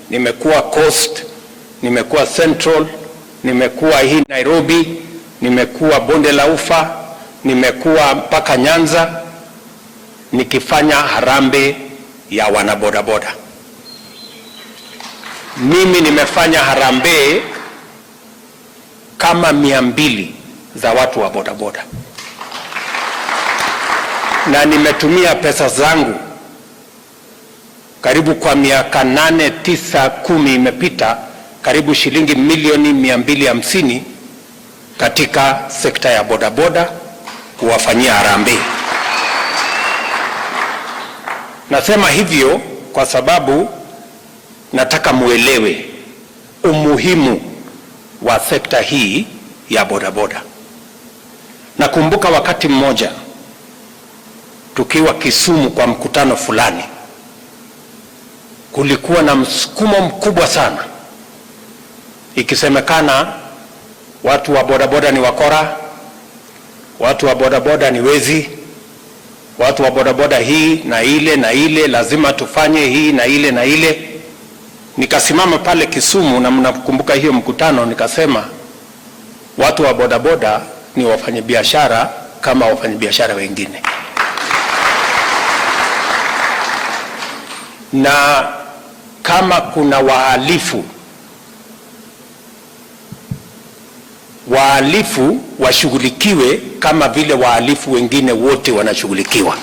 nimekuwa Coast, nimekuwa Central, nimekuwa hii Nairobi, nimekuwa Bonde la Ufa, nimekuwa mpaka Nyanza nikifanya harambee ya wanabodaboda. Mimi nimefanya harambee kama 200 za watu wa bodaboda, na nimetumia pesa zangu karibu kwa miaka 8, 9, 10 imepita, karibu shilingi milioni 250 katika sekta ya bodaboda kuwafanyia harambee. Nasema hivyo kwa sababu nataka muelewe umuhimu wa sekta hii ya bodaboda. Nakumbuka wakati mmoja tukiwa Kisumu kwa mkutano fulani, kulikuwa na msukumo mkubwa sana, ikisemekana watu wa bodaboda ni wakora, watu wa bodaboda ni wezi, watu wa bodaboda hii na ile na ile, lazima tufanye hii na ile na ile. Nikasimama pale Kisumu, na mnakumbuka hiyo mkutano, nikasema watu wa bodaboda ni wafanyabiashara kama wafanyabiashara wengine, na kama kuna wahalifu, wahalifu washughulikiwe kama vile wahalifu wengine wote wanashughulikiwa.